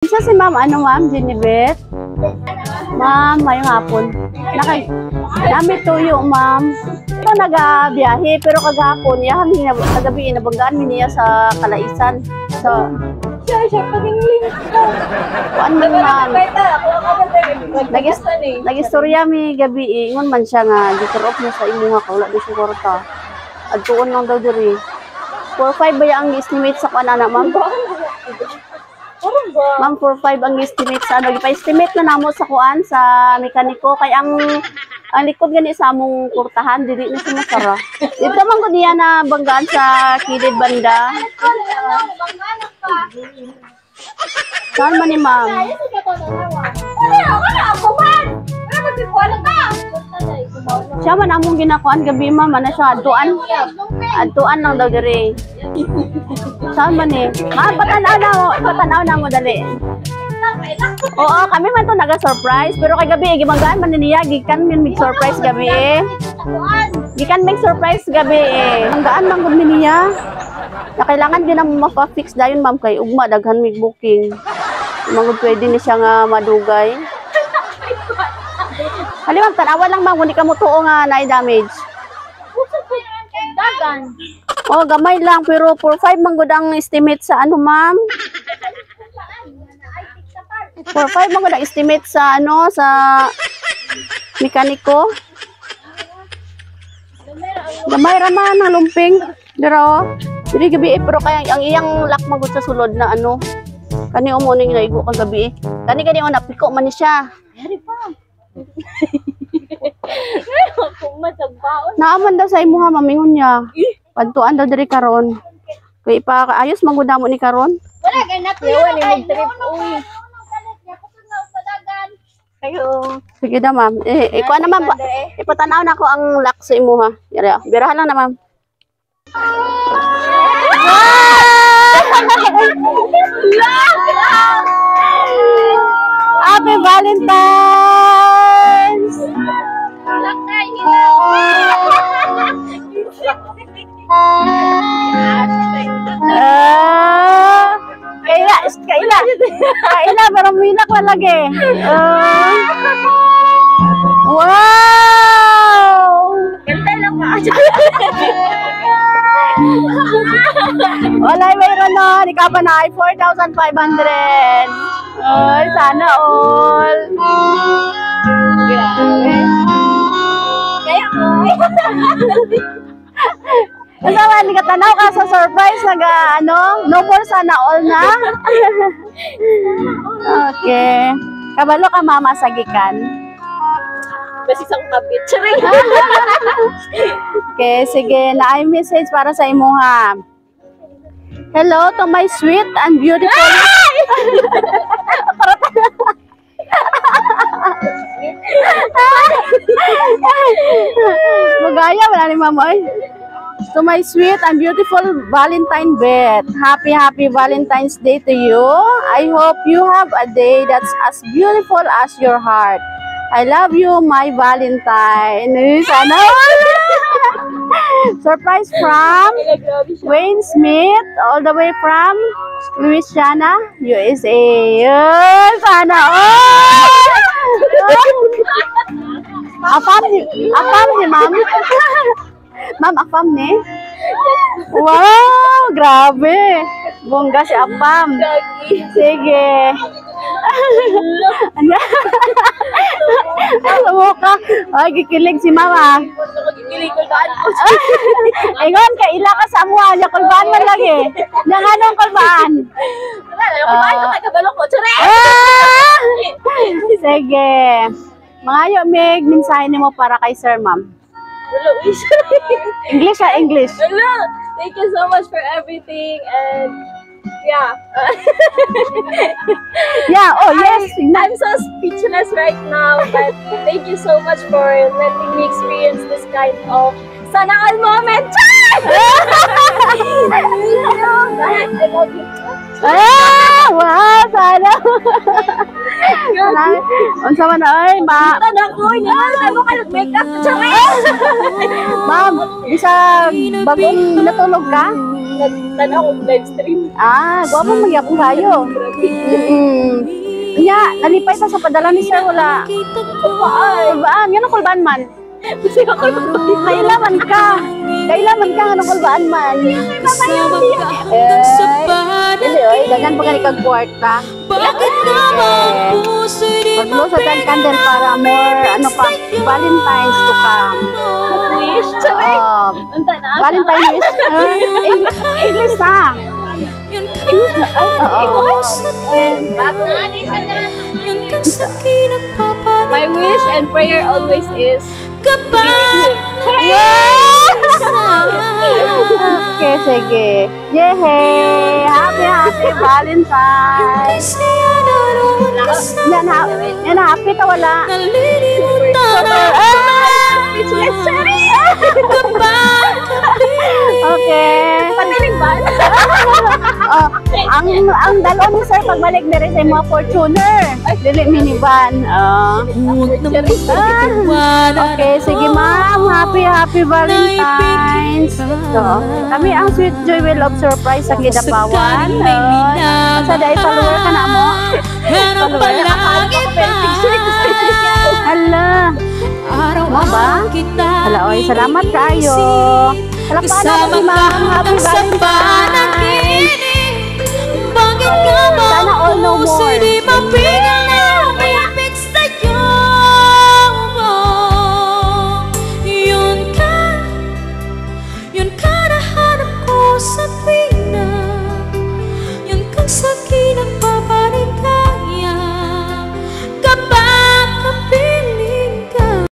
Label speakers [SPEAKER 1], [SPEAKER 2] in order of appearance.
[SPEAKER 1] Isa si Ma'am, ano ma'am, Genibet? Ma'am, mayong hapon. Naka, nami tuyo, ma'am. Ito nagabiyahe, pero kagahapon, yahan mi kagabi, nabanggaan mi niya sa Kalaisan. So,
[SPEAKER 2] Siya, siya, paningling.
[SPEAKER 1] Kuan man, ma'am.
[SPEAKER 2] Nagis
[SPEAKER 1] Nag-istorya mi gabi, eh. Ingon man siya nga, giturok niya sa imuha ka, wala di siya kwarta. Adtuon lang daw diri. 4-5 ba yung estimate sa kuan ana, ma'am?
[SPEAKER 2] Parang ba?
[SPEAKER 1] Ma'am, 4-5 ang estimate sa ano. Gipa-estimate na namo sa kuan, sa mekaniko. Kay ang likod gani sa among kurtahan, dili na siya masara. Dito man ko niya na banggaan sa kilid banda. Saan man ni ma'am?
[SPEAKER 2] Wala, wala ako man! Wala, magpipwala ka!
[SPEAKER 1] Siya man among ginakuan gabi, ma'am. Ano siya, adtuan. Adtuan lang daw diri. Saan man eh? Ma'am, patanaw na mo. Patanaw na mo, dali. Oo, kami man to naga-surprise. Pero kay gabi, gibanggaan man ni niya. Gikan min mig surprise gabi eh. Gikan mig surprise gabi eh. Banggaan man gud ni niya. Na kailangan din ang mapa-fix dayon, ma'am, kay ugma daghan mig booking. Mangud pwede ni siya nga madugay. Hali ma'am, tanawa lang ma'am kung di ka mo tuo nga na damage.
[SPEAKER 2] Dagan.
[SPEAKER 1] Oh, gamay lang pero 4-5 man gud ang estimate sa ano, ma'am. 4-5 man gud ang estimate sa ano sa mekaniko. Gamay ra man ang lumping. Dira oh. Diri gabi eh, pero kaya ang iyang lock man gud sa sulod na ano. Kani mo ning naigo kagabi eh. Kani kani oh napiko man ni siya.
[SPEAKER 2] Hari pa. Kung masagbaon.
[SPEAKER 1] Naaman daw sa imuha mamingon niya. Padtuan daw diri karon. Kay ipa ayos man gud namo ni karon.
[SPEAKER 2] Wala kay nakuha ni mag-trip uy. Kayo.
[SPEAKER 1] Sige daw, ma'am. Eh, eh kuha na, ma'am. Ipatanaw na ko ang lock sa imuha. Yari, oh. Birahan lang na, ma'am. Happy Valentine's! Ah, kaila, kaila. Kaila, pero milak na lagi. Ah. Wow!
[SPEAKER 2] Ganda lang ka.
[SPEAKER 1] Wala, mayroon na. Di ka pa na. 4,500. Ay, sana all.
[SPEAKER 2] Grabe. Kaya ko.
[SPEAKER 1] Asawa, hindi ka tanaw ka sa surprise. Nag, ano, no more sana all na. Okay. Kabalo ka, mama, sa gikan.
[SPEAKER 2] Basta isang kabit. Charing.
[SPEAKER 1] Okay, sige. Na ay message para sa imuha. Hello to my sweet and beautiful. Magaya, wala ni mama. Ay. To my sweet and beautiful Valentine Beth. Happy, happy Valentine's Day to you. I hope you have a day that's as beautiful as your heart. I love you, my Valentine. Eh, sana. Surprise from
[SPEAKER 2] Grabe siya.
[SPEAKER 1] Wayne Smith, all the way from Louisiana, USA. Ay, sana all! Afam ni, afam ni ma'am. Ma'am, afam ni? Wow, grabe. Bongga si Afam. Sige. Ano? Sumuka. Ay, gikilig si mama.
[SPEAKER 2] Nakikilig ko daan ko.
[SPEAKER 1] Ingon, kaila ka sa amuha. Nya kulbaan man lagi. Nya nganong kulbaan?
[SPEAKER 2] Wala, kumain ko kay kabalo ko. Charing.
[SPEAKER 1] Ah! Sige. Mangayo, Mig, mensahe nimo para kay sir, ma'am.
[SPEAKER 2] Wala, uy.
[SPEAKER 1] English ah, English.
[SPEAKER 2] Wala. Thank you so much for everything and yeah.
[SPEAKER 1] Yeah, oh yes.
[SPEAKER 2] I'm so speechless right now, but thank you so much for letting me experience this kind of sana all moment. I love you.
[SPEAKER 1] Ah, wow, sana. Unsa man oy, ma
[SPEAKER 2] Tanak ko niya. Ano ka nag-makeup? Charis!
[SPEAKER 1] Ma'am, bisag bagong natulog ka?
[SPEAKER 2] Nagtanaw kong live stream.
[SPEAKER 1] Ah, gwapo mo gyapon kayo. Nya, nalipay ta sa padala ni sir, wala?
[SPEAKER 2] Kulbaan.
[SPEAKER 1] Kulbaan, ngano kulbaan man?
[SPEAKER 2] Kasi ako
[SPEAKER 1] Kailaman ka. Kailaman ka ngano kulbaan man.
[SPEAKER 3] Kasama ka hanggang sa
[SPEAKER 1] Eh, dili oy, daghan pa gani kag kwarta.
[SPEAKER 3] Bakit nga ba ang puso'y di
[SPEAKER 1] Mag-blow sa 10 candle para more ano pa, Valentine's to come.
[SPEAKER 2] Wish. Charis! Unta na.
[SPEAKER 1] Valentine wish. English na.
[SPEAKER 3] Yun ka
[SPEAKER 1] Oo.
[SPEAKER 3] sa Yun kang sa'kin nagpapadala
[SPEAKER 2] My wish and prayer always is
[SPEAKER 3] Kapag
[SPEAKER 1] Okay, sige. Yehey! Happy, happy Valentine's!
[SPEAKER 3] Kaya naroon ka sa
[SPEAKER 1] Yan, ha yan, happy ta wala?
[SPEAKER 3] Nalilimutan na
[SPEAKER 2] Speechless. Charis!
[SPEAKER 3] Kapag
[SPEAKER 1] Okay.
[SPEAKER 2] Patinig ba?
[SPEAKER 1] Oh, ang dalon ni sir pagbalik diri sa mga Fortuner. Dili minivan. Oh.
[SPEAKER 3] Huwag na magpapatiwala.
[SPEAKER 1] Okay, sige, ma'am. Happy, happy Valentine's. So, kami ang Sweet Joy Will of Surprise sa Kidapawan. Oh, sa dahil follower ka na mo.
[SPEAKER 3] Pero palagi pa
[SPEAKER 1] Hala. Mo ba?
[SPEAKER 3] Araw-araw kita
[SPEAKER 1] Hala, oy, salamat kaayo. Palakpakan
[SPEAKER 3] Kasama
[SPEAKER 1] natin si
[SPEAKER 3] ka
[SPEAKER 1] ma'am. Happy
[SPEAKER 3] hanggang sa
[SPEAKER 1] Valentine's.
[SPEAKER 3] panaginip. Bakit nga ba
[SPEAKER 1] Sana all no
[SPEAKER 3] ang puso'y
[SPEAKER 1] more.
[SPEAKER 3] di mapili?